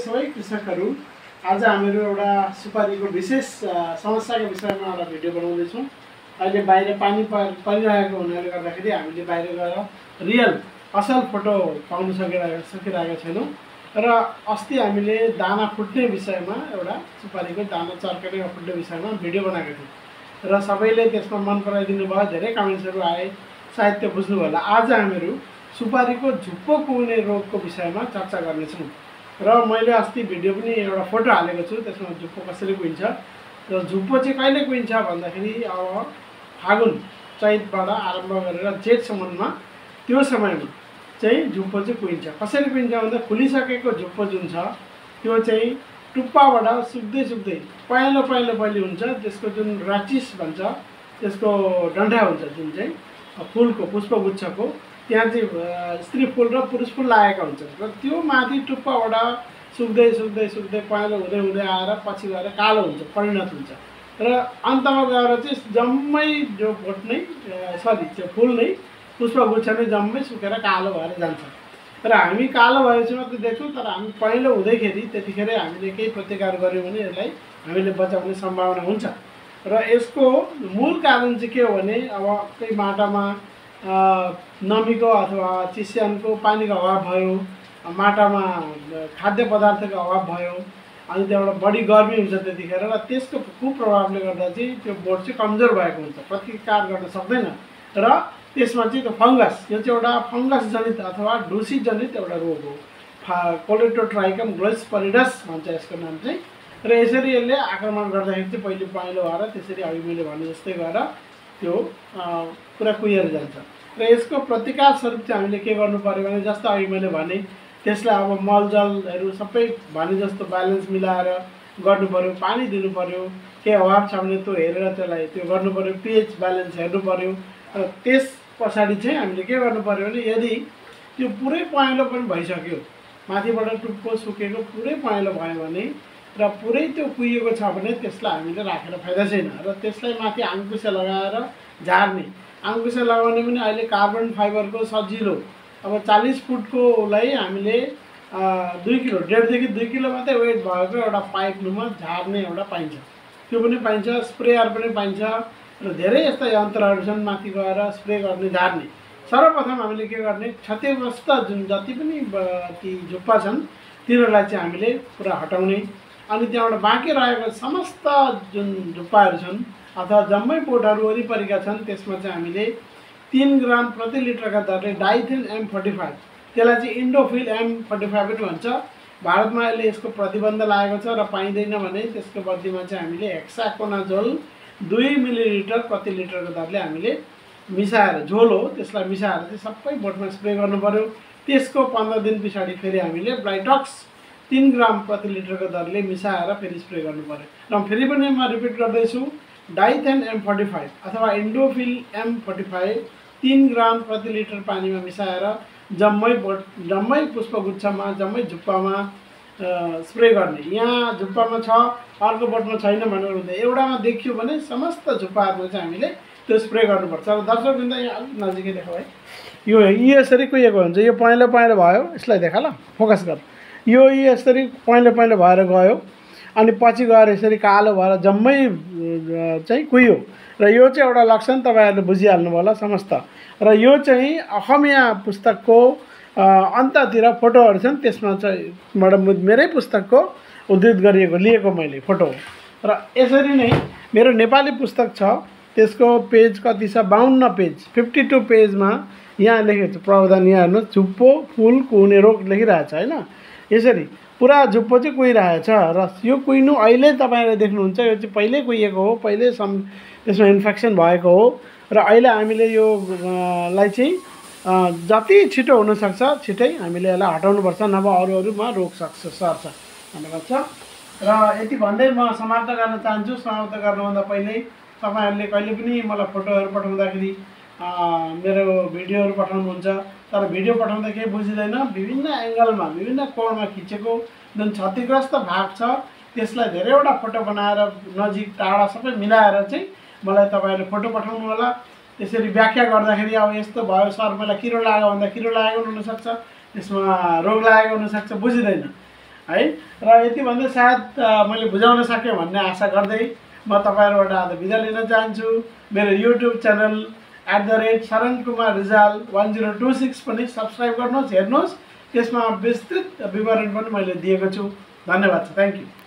सबै कृषकहरू, आज हामीहरू एउटा सुपारीको विशेष समस्याको विषयमा एउटा भिडियो बनाउँदैछौँ। अहिले बाहिर पानी परिरहेको हुनाले गर्दाखेरि हामीले बाहिर गएर रियल असल फोटो पाउन सकिरहेका छैनौँ र अस्ति हामीले दाना फुट्ने विषयमा एउटा सुपारीको दाना चर्कने फुट्ने विषयमा भिडियो बनाएको थियौँ र सबैले त्यसमा मन पराइदिनु भयो। धेरै कमेन्ट्सहरू आए, सायद त्यो बुझ्नु होला। आज हामीहरू सुपारीको झुप्पो कुहिने रोगको विषयमा चर्चा गर्नेछौँ र मैले अस्ति भिडियो पनि एउटा फोटो हालेको छु, त्यसमा झुप्पो कसरी कुहिन्छ र झुप्पो चाहिँ कहिले कुहिन्छ भन्दाखेरि अब फागुन चैतबाट आरम्भ गरेर जेठसम्ममा त्यो समयमा चाहिँ झुप्पो चाहिँ कुहिन्छ। कसरी कुहिन्छ भन्दा फुलिसकेको झुप्पो जुन छ त्यो चाहिँ टुप्पाबाट सुक्दै सुक्दै पहेँलो हुन्छ। त्यसको जुन राचिस भन्छ, त्यसको डन्ठा हुन्छ जुन चाहिँ फुलको पुष्पगुच्छको, त्यहाँ चाहिँ स्त्री फुल र पुरुष फुल लागेका हुन्छन् र त्यो माथि टुप्पाबाट सुक्दै पहेँलो हुँदै आएर पछि गएर कालो हुन्छ, परिणत हुन्छ र अन्तमा गएर चाहिँ जम्मै जो बोट नै त्यो फुल नै पुष्पगुच्छ नै जम्मै सुकेर कालो भएर जान्छ र हामी कालो भएपछि मात्रै देख्छौँ। तर हामी पहेँलो हुँदैखेरि त्यतिखेर हामीले केही प्रतिकार गऱ्यौँ भने यसलाई हामीले बचाउने सम्भावना हुन्छ। र यसको मूल कारण चाहिँ के हो भने अब केही माटामा नमीको अथवा चिस्यानको पानीको अभाव भयो, माटामा खाद्य पदार्थको अभाव भयो, अनि त्यहाँबाट बढी गर्मी हुन्छ त्यतिखेर र त्यसको कुप्रभावले गर्दा चाहिँ त्यो बोट चाहिँ कमजोर भएको हुन्छ, प्रतिकार गर्न सक्दैन र त्यसमा चाहिँ त्यो फङ्गस, यो चाहिँ एउटा फङ्गस जनित अथवा ढुसी जनित एउटा रोग हो। कोलेटोट्राइकम ग्लोस्परिडस भन्छ यसको नाम चाहिँ। र यसरी यसले आक्रमण गर्दाखेरि चाहिँ पहिले पहेँलो भएर त्यसरी अघि मैले भने जस्तै गएर त्यो पुरा कुहिएर जान्छ र यसको प्रतिकार स्वरूप चाहिँ हामीले के गर्नु पर्यो भने जस्तो अघि मैले भने त्यसलाई अब मलजलहरू सबै भने जस्तो ब्यालेन्स मिलाएर गर्नु पर्यो, पानी दिनु पर्यो, के अभाव छ भने त्यो हेरेर त्यसलाई त्यो गर्नु पर्यो, पिएच ब्यालेन्स हेर्नु पर्यो। र त्यस पछाडि चाहिँ हामीले के गर्नु पर्यो भने यदि त्यो पुरै पहेँलो पनि भइसक्यो, माथिबाट टुप्पो सुकेको पुरै पहेँलो भयो भने र पुरै त्यो कुहिएको छ भने त्यसलाई हामीले राखेर फाइदा छैन र त्यसलाई माथि आङकुसे लगाएर झार्ने। आङकुसे लगाउने पनि अहिले कार्बन फाइबरको सजिलो, अब 40 फुटकोलाई हामीले 2 किलो, 1.5देखि 2 किलो मात्रै वेट भएको एउटा पाइपमा झार्ने एउटा पाइन्छ, त्यो पनि पाइन्छ। स्प्रेयर पनि पाइन्छ र धेरै यस्ता यन्त्रहरू छन् माथि गएर स्प्रे गर्ने, झार्ने। सर्वप्रथम हामीले के गर्ने, क्षतिग्रस्त जुन जति पनि ती झुप्पा छन् तिनीहरूलाई चाहिँ हामीले पुरा हटाउने, अनि त्यहाँबाट बाँकी रहेको समस्त जुन झुप्पाहरू छन् अथवा जम्मै बोटहरू वरिपरिका छन् त्यसमा चाहिँ हामीले 3 ग्राम प्रति लिटरका दरले डाइथेन M45, त्यसलाई चाहिँ इन्डोफिल M45 पनि भन्छ। भारतमा अहिले यसको प्रतिबन्ध लागेको छ र पाइँदैन भने त्यसको बदलीमा चाहिँ हामीले हेक्साकोनाजोल 2 मिलिलिटर प्रति लिटरको दरले हामीले मिसाएर, झोल हो त्यसलाई मिसाएर चाहिँ सबै बोटमा स्प्रे गर्नु पर्यो। त्यसको 15 दिन पछाडि फेरि हामीले ब्लाइटक्स 3 ग्राम प्रति लिटरको दरले मिसाएर फेरि स्प्रे गर्नु पर्यो। र फेरि पनि म रिपिट गर्दैछु, डाइथेन M45 अथवा इन्डोफिल M45 3 ग्राम प्रति लिटर पानीमा मिसाएर जम्मै पुष्पगुच्छमा, जम्मै झुप्पामा स्प्रे गर्ने। यहाँ झुप्पामा छ, अर्को बोटमा छैन भनेर हुँदैन, एउटामा देखियो भने समस्त झुप्पाहरूमा चाहिँ हामीले त्यो स्प्रे गर्नुपर्छ। र दर्शकवृन्द यहाँ अलिक नजिकै देखा है, यो यसरी कुहिएको हुन्छ, यो पहेँलो भयो, यसलाई देखा ल, फोकस गर, यो यसरी पहेँलो भएर गयो अनि पछि गएर यसरी कालो भएर जम्मै चाहिँ कुहियो र यो चाहिँ एउटा लक्षण तपाईँहरूले बुझिहाल्नु होला समस्त। र यो चाहिँ अखमिया पुस्तकको अन्ततिर फोटोहरू छन्, त्यसमा चाहिँ मेरै पुस्तकको उद्धृत गरिएको लिएको मैले फोटो र यसरी नै मेरो नेपाली पुस्तक छ, त्यसको पेज कति छ, 52 पेज, 52 पेजमा यहाँ लेखेको छ प्रावधान। यहाँ हेर्नुहोस्, झुप्पो फुल कुहिने रोग लेखिरहेछ होइन, यसरी पुरा झुप्पो चाहिँ कुहिरहेछ र यो कुहिनु अहिले तपाईँहरूले देख्नुहुन्छ, यो चाहिँ पहिल्यै कुहिएको हो, पहिल्यै त्यसमा इन्फेक्सन भएको हो र अहिले हामीले यो लाई चाहिँ जति छिटो हुनसक्छ छिटै हामीले यसलाई हटाउनुपर्छ, नभए अरूमा रोग सर्छ धन्यवाद छ। र यति भन्दै म समाप्त गर्न चाहन्छु। समाप्त गर्नुभन्दा पहिल्यै तपाईँहरूले कहिले पनि मलाई फोटोहरू पठाउँदाखेरि मेरो भिडियोहरू पठाउनुहुन्छ, तर भिडियो पठाउँदा केही बुझिँदैन, विभिन्न एङ्गलमा विभिन्न कोणमा खिचेको जुन क्षतिग्रस्त भाग छ त्यसलाई धेरैवटा फोटो बनाएर नजिक टाढा सबै मिलाएर चाहिँ मलाई तपाईँहरूले फोटो पठाउनु होला। त्यसरी व्याख्या गर्दाखेरि अब यस्तो भयो सर, मलाई किरो लाग्यो भन्दा किरो लागेको हुनसक्छ, त्यसमा रोग लागेको हुनसक्छ, बुझिँदैन। है। र यति भन्दै सायद मैले बुझाउन सकेँ भन्ने आशा गर्दै म तपाईँहरूबाट आज बिदा लिन चाहन्छु। मेरो युट्युब च्यानल @शरणकुमार रिजाल 1026 पनि सब्स्क्राइब गर्नुहोस्, हेर्नुहोस्। त्यसमा विस्तृत विवरण पनि मैले दिएको छु। धन्यवाद छ। Thank you.